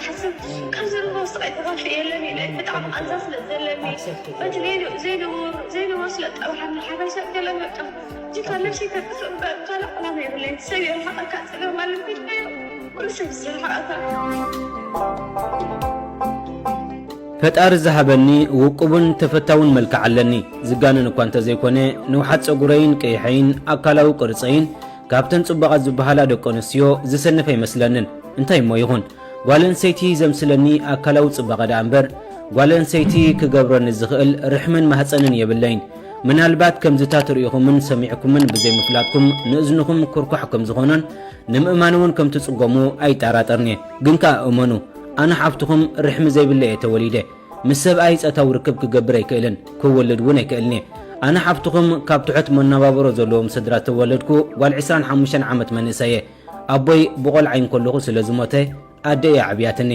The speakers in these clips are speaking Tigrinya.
ሓስብ ካብ ዘለዎ ስቓይ ተኻፊ የለን ኢለ ብጣዕሚ ቃንዛ ስለ ዘለኒ በቲ ዘይንወሩ ዘይንወሩ ስለ ጠባሓኒ ሓፈሻ ገለ በቃ ጅካ ነብሰይ ተጥፍእ እምበር ካልእ ዕላማ የብለይን። ሰብ የርሓቐካ፣ ጸገም ኣለብካ ኢልካዮ ኩሉ ሰብ ዝረሓቐካ። ፈጣሪ ዝሃበኒ ውቁብን ተፈታውን መልክዕ ኣለኒ። ዝጋነን እኳ እንተዘይኮነ ንውሓት ጸጉረይን ቀይሐይን ኣካላዊ ቅርጸይን ካብተን ጽቡቓት ዝበሃላ ደቂ ኣንስትዮ ዝሰንፍ ኣይመስለንን። እንታይ እሞ ይኹን? ጓል ኣንሰይቲ ዘምስለኒ ኣካላዊ ጽባቐ ደኣ እምበር ጓል ኣንሰይቲ ክገብረኒ ዝኽእል ርሕምን ማህጸንን የብለይን። ምናልባት ከምዚ እታ ትርእኹምን ሰሚዕኩምን ብዘይምፍላጥኩም ንእዝንኹም ኩርኳሕ ከም ዝኾኖን ንምእማን እውን ከም ትጽገሙ ኣይጠራጠርን እየ። ግን ከኣ እመኑ፣ ኣነ ሓፍትኹም ርሕሚ ዘይብለይ እየ ተወሊደ። ምስ ሰብኣይ ጾታዊ ርክብ ክገብር ኣይክእልን፣ ክወልድ እውን ኣይክእልን እየ። ኣነ ሓፍትኹም ካብ ትሑት መነባብሮ ዘለዎም ስድራ ዝተወለድኩ ጓል ዕስራን ሓሙሽተን ዓመት መንእሰይ እየ። ኣቦይ ብቖልዓይ እንከለኹ ስለ ዝሞተ ኣደይ እያ ኣዕብያትኒ።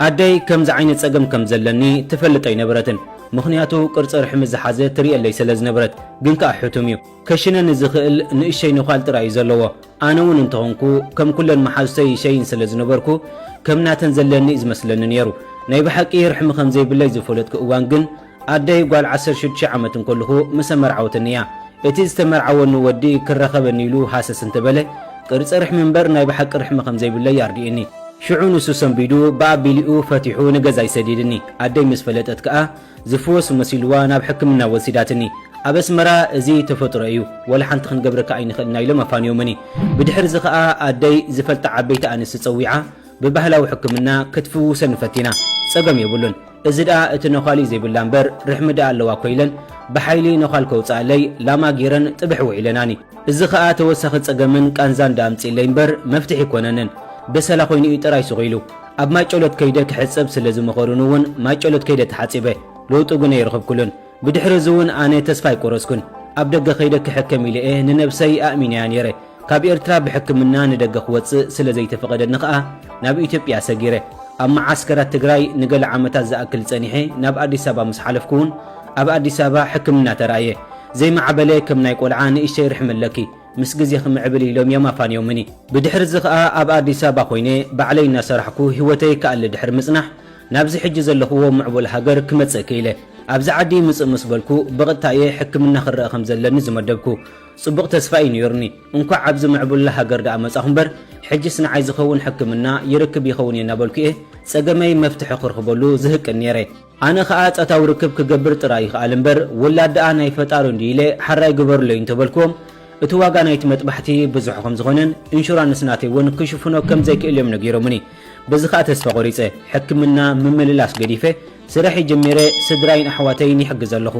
ኣደይ ከምዚ ዓይነት ጸገም ከም ዘለኒ ትፈልጥ ኣይነበረትን። ምኽንያቱ ቅርጺ ርሕሚ ዝሓዘ ትርእየለይ ስለ ዝነበረት። ግን ከኣ ሕቱም እዩ። ከሽነኒ ዝኽእል ንእሸይ ነዃል ጥራይ እዩ ዘለዎ። ኣነ እውን እንተኾንኩ ከም ኩለን መሓዙተይ ይሸይን ስለ ዝነበርኩ ከም ናተን ዘለኒ እዩ ዝመስለኒ ነይሩ። ናይ ብሓቂ ርሕሚ ከም ዘይብለይ ዝፈለጥኩ እዋን ግን ኣደይ ጓል ዓሰርተ ሽዱሽተ ዓመት እንከለኹ ምስ ኣመርዓወትኒ እያ። እቲ ዝተመርዓወኒ ወዲ ክራኸበኒ ኢሉ ሃሰስ እንተበለ ቅርጺ ርሕሚ እምበር ናይ ብሓቂ ርሕሚ ከም ዘይብለይ ኣርዲእኒ። ሽዑ ንሱ ሰንቢዱ ብኣቢሊኡ ፈቲሑ ንገዛይ ሰዲድኒ። ኣደይ ምስ ፈለጠት ከኣ ዝፍወሱ መሲልዋ ናብ ሕክምና ወሲዳትኒ። ኣብ ኣስመራ እዚ ተፈጥሮ እዩ፣ ወላ ሓንቲ ክንገብረካ ኣይንኽእልና ኢሎም ኣፋንዮምኒ። ብድሕሪ እዚ ኸኣ ኣደይ ዝፈልጣ ዓበይቲ ኣንስቲ ጸዊዓ ብባህላዊ ሕክምና ክትፍውሰኒ ፈቲና። ጸገም የብሉን። እዚ ደኣ እቲ ነዃሊ ዘይብላ እምበር ርሕሚ ደኣ ኣለዋ እኮ ኢለን ብሓይሊ ነዃል ከውጽኣለይ ላማ ጌረን ጥብሕ ውዒለናኒ። እዚ ኸኣ ተወሳኺ ጸገምን ቃንዛን ደኣ ኣምጺእለይ እምበር መፍትሒ ኣይኮነንን። በሰላ ኮይኑ እዩ ጥራይ ስቕ ኢሉ። ኣብ ማይ ጨሎት ከይደ ክሕጸብ ስለ ዝመኸሩኒ እውን ማይ ጨሎት ከይደ ተሓጺበ። ለውጢ ግን ኣይረኸብኩሉን። ብድሕሪ እዚ እውን ኣነ ተስፋ ኣይቆረጽኩን። ኣብ ደገ ከይደ ክሕከም ኢለ እየ ንነብሰይ ኣእሚነያ ነይረ። ካብ ኤርትራ ብሕክምና ንደገ ክወጽእ ስለ ዘይተፈቐደኒ ኸኣ ናብ ኢትዮጵያ ሰጊረ። ኣብ መዓስከራት ትግራይ ንገለ ዓመታት ዝኣክል ጸኒሐ ናብ ኣዲስ ኣበባ ምስ ሓለፍኩ እውን ኣብ ኣዲስ ኣበባ ሕክምና ተራእየ። ዘይማዕበለ ከም ናይ ቆልዓ ንእሽተይ ርሕሚ ኣለኪ፣ ምስ ግዜ ክምዕብል ኢሎም እዮም ኣፋንዮምኒ። ብድሕሪ እዚ ኸኣ ኣብ ኣዲስ ኣበባ ኮይነ ባዕለይ እናሰራሕኩ ህይወተይ ክኣሊ ድሕሪ ምጽናሕ ናብዚ ሕጂ ዘለኽዎ ምዕቡል ሃገር ክመጽእ ክኢለ። ኣብዚ ዓዲ ምጽእ ምስ በልኩ ብቐጥታ እየ ሕክምና ክረኣ ከም ዘለኒ ዝመደብኩ። ጽቡቕ ተስፋ እዩ ነይሩኒ። እንኳዕ ኣብዚ ምዕቡል ሃገር ደኣ መጻኹ እምበር ሕጅስ ንዓይ ዝኸውን ሕክምና ይርክብ ይኸውን እየ እናበልኩ እየ ጸገመይ መፍትሒ ክርኽበሉ ዝህቅን ነይረ። ኣነ ኸኣ ጾታዊ ርክብ ክገብር ጥራይ ይኽኣል እምበር ውላድ ደኣ ናይ ፈጣሪ እንድዩ ኢለ ሓራይ ግበሩለይ እንተበልክዎም እቲ ዋጋ ናይቲ መጥባሕቲ ብዙሕ ከም ዝኾነን ኢንሹራንስ ናተይ እውን ክሽፍኖ ከም ዘይክእል እዮም ነጊሮምኒ። በዚ ኸኣ ተስፋ ቆሪጸ ሕክምና ምምልላስ ገዲፈ ስራሐይ ጀሚረ ስድራይን ኣሕዋተይን ይሕግዝ ኣለኹ።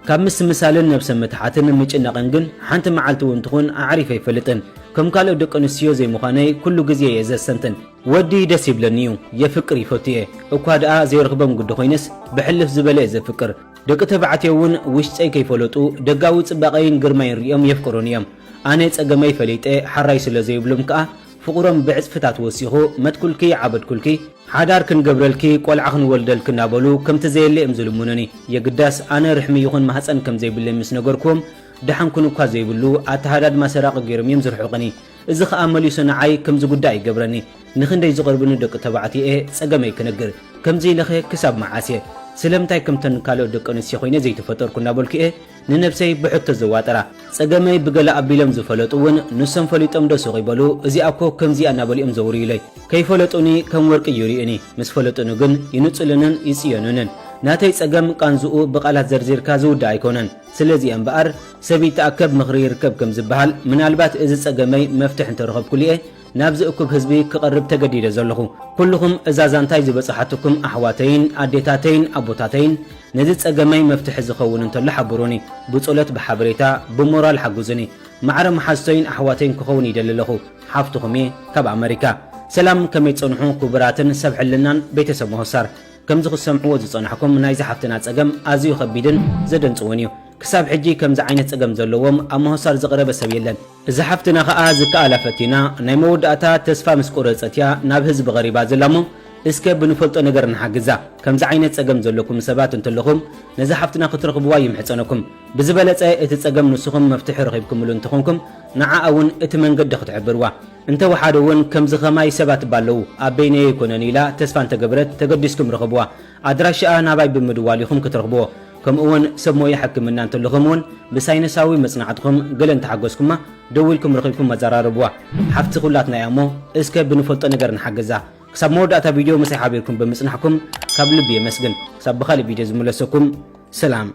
ካብ ምስምሳልን ነብሰ ምትሓትን ምጭናቕን ግን ሓንቲ መዓልቲ እውን ትኹን ኣዕሪፈ ኣይፈልጥን። ከም ካልኦት ደቂ ኣንስትዮ ዘይምዃነይ ኩሉ ግዜ እየ ዘስተንትን። ወዲ ደስ ይብለኒ እዩ፣ የፍቅር ይፈቱ እየ። እኳ ደኣ ዘይረኽቦም ግዲ ኮይነስ ብሕልፍ ዝበለ እየ ዘፍቅር። ደቂ ተባዕትዮ እውን ውሽጠይ ከይፈለጡ ደጋዊ ጽባቐይን ግርማይን ሪኦም የፍቅሩኒ እዮም። ኣነ ጸገመይ ፈሊጠ ሓራይ ስለ ዘይብሎም ከኣ ፍቕሮም ብዕጽፍታት ወሲኹ መትኩልኪ ዓበድኩልኪ ሓዳር ክንገብረልኪ ቆልዓ ክንወልደልኪ እናበሉ ከምቲ ዘየለ እዮም ዝልምኑኒ። የግዳስ ኣነ ርሕሚ ይኹን ማህጸን ከም ዘይብለይ ምስ ነገርኩዎም ደሓን ኩን እኳ ዘይብሉ ኣተሃዳድማ ሰራቒ ገይሮም እዮም ዝርሕቑኒ። እዚ ኸኣ መሊሱ ንዓይ ከምዚ ጉዳይ ኣይገብረኒ። ንኽንደይ ዝቐርቡኒ ደቂ ተባዕትዮ እየ ጸገመይ ክነግር። ከምዚ ኢለኸ ክሳብ መዓስ እየ? ስለምንታይ ከምተን ካልኦት ደቂ ኣንስትዮ ኮይነ ዘይተፈጠርኩ እናበልኩ እየ ንነብሰይ ብሕቶ ዘዋጥራ። ጸገመይ ብገለ ኣቢሎም ዝፈለጡ እውን ንሶም ፈሊጦም ዶ ሱቕ ይበሉ፣ እዚኣ እኮ ከምዚኣ እናበሉ እዮም ዘውርዩለይ። ከይፈለጡኒ ከም ወርቂ ይርእዩኒ፣ ምስ ፈለጡኒ ግን ይንጽሉንን ይጽየኑንን። ናተይ ጸገም ቃንዝኡ ብቓላት ዘርዚርካ ዝውዳእ ኣይኮነን። ስለዚ እምበኣር ሰብ ይተኣከብ ምኽሪ ይርከብ ከም ዝበሃል ምናልባት እዚ ጸገመይ መፍትሒ እንተረኸብኩሉ እየ ናብዚ እኩብ ህዝቢ ክቐርብ ተገዲደ ዘለኹ። ኩልኹም እዛ ዛንታይ ዝበጽሓትኩም ኣሕዋተይን ኣዴታተይን ኣቦታተይን ነዚ ጸገመይ መፍትሒ ዝኸውን እንተሎ ሓብሩኒ። ብጸሎት ብሓበሬታ ብሞራል ሓግዙኒ። ማዕረ መሓዝተይን ኣሕዋተይን ክኸውን ይደሊ ኣለኹ። ሓፍትኹም እየ ካብ ኣመሪካ። ሰላም ከመይ ትጸንሑ ክቡራትን ሰብ ሕልናን ቤተሰብ መሆሳር። ከምዚ ክትሰምዕዎ ዝጸናሕኩም ናይዛ ሓፍትና ጸገም ኣዝዩ ከቢድን ዘደንጽውን እዩ። ክሳብ ሕጂ ከምዚ ዓይነት ጸገም ዘለዎም ኣብ መሆሳር ዝቐረበ ሰብ የለን። እዛ ሓፍትና ኸኣ ዝከኣላ ፈቲና ናይ መወዳእታ ተስፋ ምስ ቆረጸት እያ ናብ ህዝቢ ቀሪባ ዘላ እሞ እስከ ብንፈልጦ ነገር ንሓግዛ። ከምዚ ዓይነት ጸገም ዘለኩም ሰባት እንተለኹም፣ ነዛ ሓፍትና ክትረኽብዋ ይምሕጸነኩም። ብዝበለጸ እቲ ጸገም ንስኹም መፍትሒ ረኺብኩምሉ እንተኾንኩም፣ ንዓኣ እውን እቲ መንገዲ ክትሕብርዋ። እንተወሓደ እውን ከምዚ ኸማይ ሰባት ባለዉ፣ ኣብ በይነይ ኣይኮነን ኢላ ተስፋ እንተገበረት፣ ተገዲስኩም ርኸብዋ። ኣድራሽኣ ናባይ ብምድዋል ኢኹም ክትረኽብዎ። ከምኡ እውን ሰብ ሞያ ሕክምና እንተለኹም እውን ብሳይነሳዊ መጽናዕትኹም ገለ እንተሓገዝኩማ፣ ደዊልኩም ረኺብኩም ኣዘራርብዋ። ሓፍቲ ኩላትና እያ እሞ፣ እስከ ብንፈልጦ ነገር ንሓግዛ። ክሳብ መወዳእታ ቪድዮ ምሳይ ሓቢርኩም ብምጽናሕኩም ካብ ልቢ የመስግን። ክሳብ ብኻልእ ቪድዮ ዝምለሰኩም፣ ሰላም።